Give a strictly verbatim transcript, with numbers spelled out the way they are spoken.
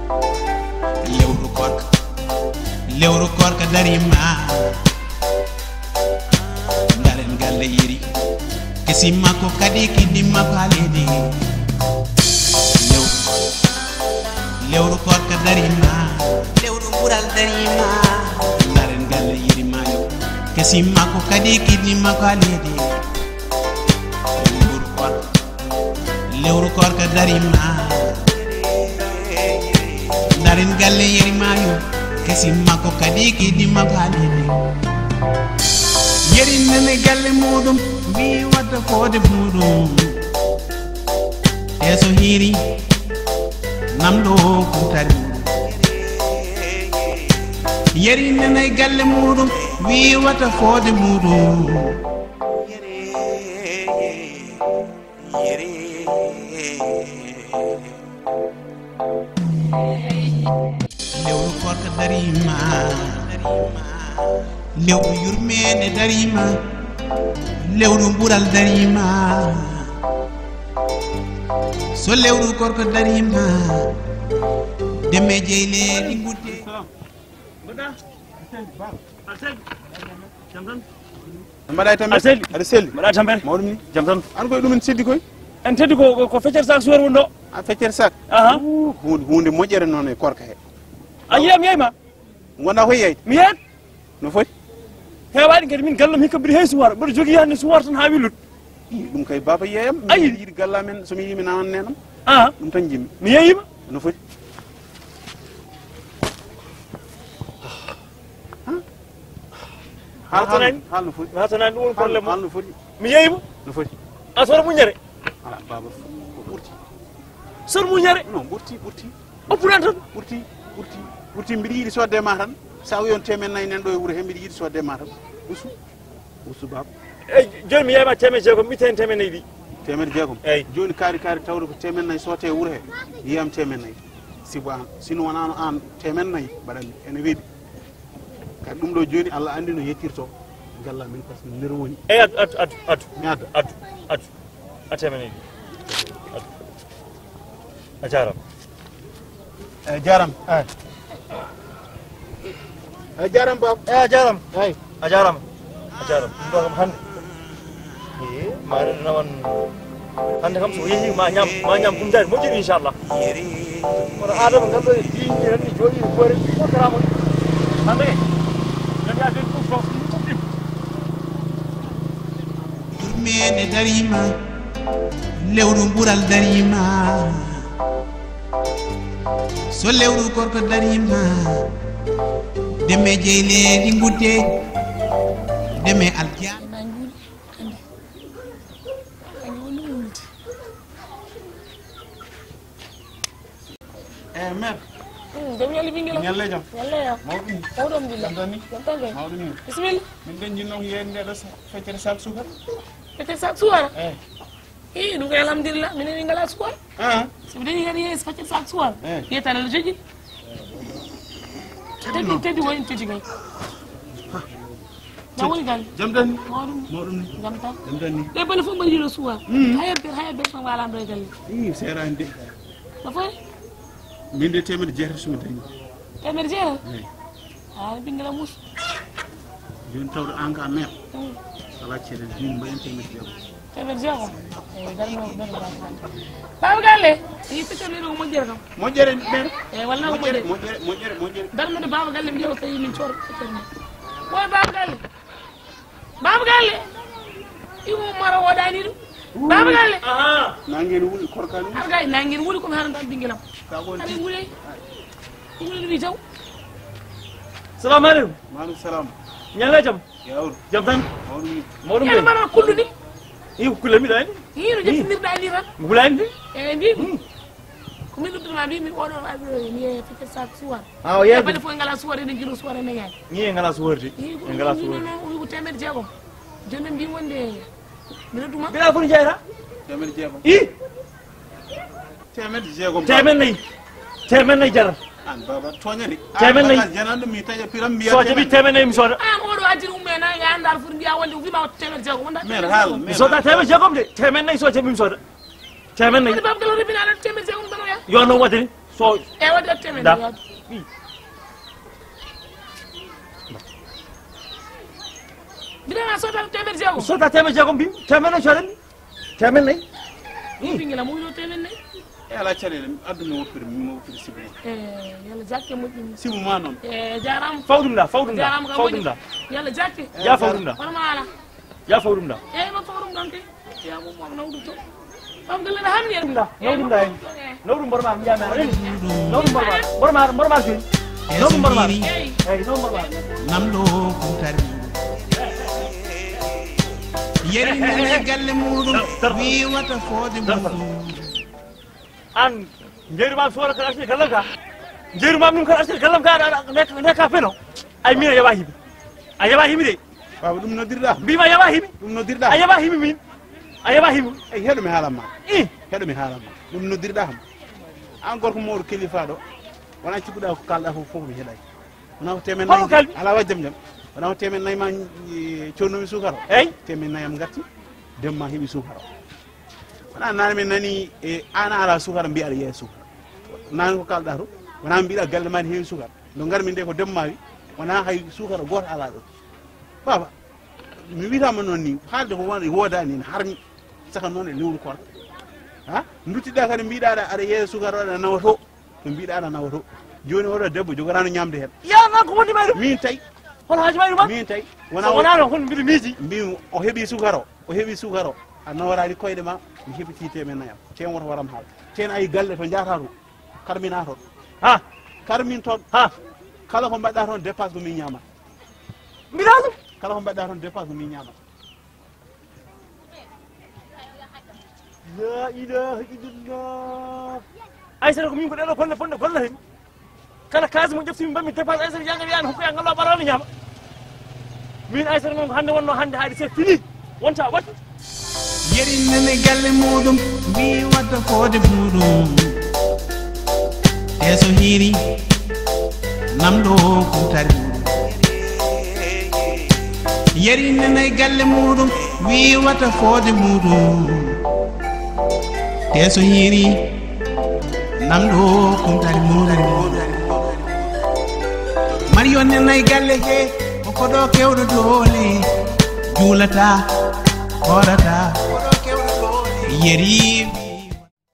Lewru korka, lewru korka darima. Ndaren galle yeri, kesi makko kadi kiddi makko haa leydi. Lew-, lewru korka darima, lewru ɓural darima. Ndaren galle yeri maayo, kesi makko kadi kiddi makko haa leydi. Lewru korka, lewru korka darima. Ndaren galle yeri maayo, kesi makko kadi kiddi makko haa leydi. Yeri nani galle muɗum, wi wadda koode muɗum. Yeeso hiiri, namɗo kutari muɗum. Yeri nani galle muɗum, wi wadda koode muɗum. Lewru korka darima, lewru yurmeende darima, lewru ɓural darima. So lewru korka darima, deme jeyleeɗi ngudde. Mbaɗa? Alseydi, Ba. Alseydi. Jam tan? Mbaɗa e tampere? Alseydi. Aɗa selli? Mbaɗa e tampere? Mawɗum ni? Jam tan. An koye ɗum en seddi koye? En teddi ko, ko, ko feccere sac suwere woni ɗo. A feccere sac? Aha. Uu, huunde, huunde moƴƴere noon e korka he. A yiyam yeyma? Ngonɗa koye yeyde? Mi yeyat. No foti? Heewaani kadi min gallam hikka mbiɗa heewi suwara. Mboɗo jogii hannde suwara tan haa willude. Ii, ɗum kay baaba yeeyam. Ayi. Mbiɗa yiɗi galla men, so mi yii mi nanan nenam. Aha. Ɗum tan njimmi. Mi yeeyima. No foti? Ha? Haal, haal, haal no foti? Mi hatanaani ɗum woni problème. Haal no foti? Mi yeeyima. No foti? A sor muññere. Ala, baaba, ko ɓurti. Sor muññere. Non, ɓurti, ɓurti. O ɓuran tan. Ɓurti, ɓurti, ɓurti. Mbiɗa yiɗi sodde ma tan. Sa wi on temen nayi nen ɗo e wuro he, mbiɗa yiɗi sodde ma tan. Usu. Usu, baaba. Eyi, jooni mi yeeyma temen jeegom, mi itta heen temen nayi ɗi. Temen jeegom? Eyi. Jooni kaari, kaari tawde ko temen nayi sotte e wuro he. Yiyam temen nayi. Sibu an, si no wonaano an, temen nayi mbaɗanmi, ene weeɓi. Kadi ɗum ɗo jooni, Allah anndi no yettirto galla min, par ce que nder woni. Eyi, addu, addu, addu, addu. Mi adda. Addu, addu. A temen nayi. Addu. A jaaraama. Eyi, jaaraama. Eyi. Eyi, jaaraama, Baba. Eyi, a jaaraama. Eyi. A jaaraama. A jaaraama. Ɗum ɗo kam hannde. Ee, ma rewde nawan hannde kam, so yehii ma ñaam, ma ñaam gumjaari moƴƴiri, inchallah. Kono Adama ngal ɗo e diiñi tan ni jooɗii ko hoore ɗi fof karaama ɗi. Hannde kay, kadi a ɓen fof fof ɗum fof ɗum. Yurmeende dariima, lewru mbural dariima. So lewru gorko dariima, deme jeyleeɗi ngudde, deme aljanna. Nangi wuli, hannde. Nangi wuli wulde. Eh, mère. Hmm, jam ñalli ɓinngel am. Ñalle jam. Ñalle ya. Mawɗum. Mawɗum, alhamdulillah. Jam tan ni? Jam tan kay. Mawɗum ni. Bisimilla. Min ɗen jinno ko yeeyde nde ɗo sa-, feccere sac sukara. Feccere sac sukara? Eh. Ii, ɗum koye alhamdulillah, minen min ngalaa suwal. Ah. So mi dañi kadi yeeso faccere sac suwal. Eh. Yiyata tan aɗa jogii. Teddi, teddi woni teddi kay. Ha. Na woni galle. Jam tan ni? Mawɗum ni. Mawɗum ni. Jam tan. Jam tan ni? Ɗe bone fof mbaɗi ɗo suwal. Mm. Haya ber, haya ber tan wala ɗo e galle. Ii, seeraani de. No foti? Min de teemedde jeetati so mi dañi. Teemedde jeetati? Eyi. Ah, ɓinngel am mus. Jooni tawde aan ka mère. Mm. Alaa ceede, min mbayen teemedde jeegom. Teemedde jeegom? Eyi, darno, darno, darno. Baaba Galle, yi piccoɗo ɗo ko moƴƴere kam. Moƴƴere mère. Eyi, walla ko moƴƴere, moƴƴere, moƴƴere, moƴƴere. Darno de Baaba Galle, mi ƴeewa kayi min cooda piccoɗo ni. Woy Baaba Galle. Baaba Galle. Iwo mara woɗani ɗum. Baaba Galle. Aha. Nangen wuli korkani. Arga nangen wuli ko mi haran tan ɓinngel am. Ka woni. Ari wuli. Ɗum woni jaw. Salamu aleykum. Maaleykum salam. Ñalle jam. Yawur. Jam tan. Mawɗum ni. Mawɗum. Ene mbaɗa kullu ni. Ii, ko kulle mbiɗa anndi. Ii, no ƴettinirɗa ni tan. Mi hulaani de. Eyi, mbiimi. Hmm. Ko min noddude ma, mbiimi oɗo ari ɗo, mi yeeya feccere sac suwar. Ah, o yeeya. Bale fof ngala suwar, enen jino suwar, enen yaay. Ni en ngala suwar de. Ii, ko en ngala suwar. Wi ko teemedde jeegom. Jooni mbiimi wonde mi noddu ma. Mbiɗa foti jeyata? Teemedde jeegom. Ii. Teemedde jeegom. Teemedde nayi. Teemedde nayi jaran. An baba tooñani. Teemedde nayi. An baba jananɗo mi taƴa piram mbiya. So jaɓi teemedde nayi mi sooda. An oɗo addiri umme na ya andal foti mbiya wonde wima teemedde jeegom wonda. Mère haal. Mi sooda teemedde jeegom de. Teemedde nayi so jaɓi mi sooda. Teemedde nayi. Woni baba galo ribina ala teemedde jeegom dano ya. Yo no waɗde ni. So, e waɗi temen da. Mbiɗa ma sota temen jeego. Sota temen jeego mbi temen o coɗen. Temen nayi. Ɓingel am wuyno temen nayi. E ala caɗeele, addu mi woppiri, mi woppiri sibu ma. E yalla jakke moƴƴi. Sibu ma noon. E jarama. Fawɗum da, fawɗum da. Jarama ka fawɗum moƴƴi da. Yalla jakke. Ya fawɗum da. Wala ma ala. Ya fawɗum da. E ma fawɗum ɗon kay. Ya mo mo nawdu to. Am galle na hamni. Ɗum da, nawɗum da. Nawɗum borma mi ya ma. Nawɗum borma. Borma, borma fi. Nawɗum borma. Ey, nawɗum borma. Namɗo kumtari. Yeri nene galle muɗum. Wi wata fode muɗum. An jeeru mam sora kala arti gallam ka. Jeeru mam ɗum kala arti gallam ka. Neka neka feno. Ay mina yawa hibi. A yawa hibi de. Baba ɗum noddirɗa. Mbima yawa hibi. Ɗum noddirɗa. A yawa hibi min. A yawa hibi. Ey heɗo mi haalan ma. I. Heɗo mi haalan ma. Ɗum noddirɗa ham. An gorko mawɗo kilifaɗo. Wona cikkuɗa ko kalɗa fof fof mi heɗay. Wona ko temen nayi. Ala wa jam jam. Wona ko temen nayi ma connumi sukaro. Ey. Temen nayi am gatti. Demma heɓi sukaro. Wona nane min nani e an ala sukara mbiya aɗa yeeya sukara. Nane ko kalɗa to. Wona mbiɗa galle ma ne heewi sukara. No ngar min nde ko demmawi. Wona hay sukara goto ala ɗo. Baba, mi witama noon ni haalde ko wona wodani ne harmi. Saka noon e lewru kono. Ha? Duttiɗa kadi mbiɗa aɗa aɗa yeeya sukara aɗa nawa to. To mbiɗa aɗa nawa to. Joni oɗo debbo jogorano ñamde hen. Ya ma ko woni mayru. Min tawi. Hono haji mayru ma. Min tawi. Wona wona no hon mbiɗa miiji. Mbimi o heɓi sukaro. O heɓi sukaro. A nawarani koyɗe ma. Mi heɓi tite men nayam. Ten woto waram haal. Ten ayi galle to jata to. Karmina toon. Ha. Karmin toon. Ha. Kala ko mbaɗɗa toon dépasse ko min ñamat. Mbiɗa ɗum. Kala ko mbaɗɗa toon dépasse ko min ñamat. La ilaha illallah. Aysata ko min ko ɗeɗo bonde bonde golla hen. Kala kaasi mo ƴeftimi mbammi dépense Aysata yanga wiyani hokkoya ngal o ɓarani ñama. Min Aysata noon ko hande wonno hande haadi c'est fini. Wonta waɗi. Yeri nene galle muɗum wi wadda fode muɗum. Te so hiiri namɗo kumtari muɗum. Yeri nene galle muɗum wi wata fode muɗum. Te so hiiri namɗo kumtari muɗum. Mariyo nene galle he o koɗo kewɗo doole. Juulata horata yeri.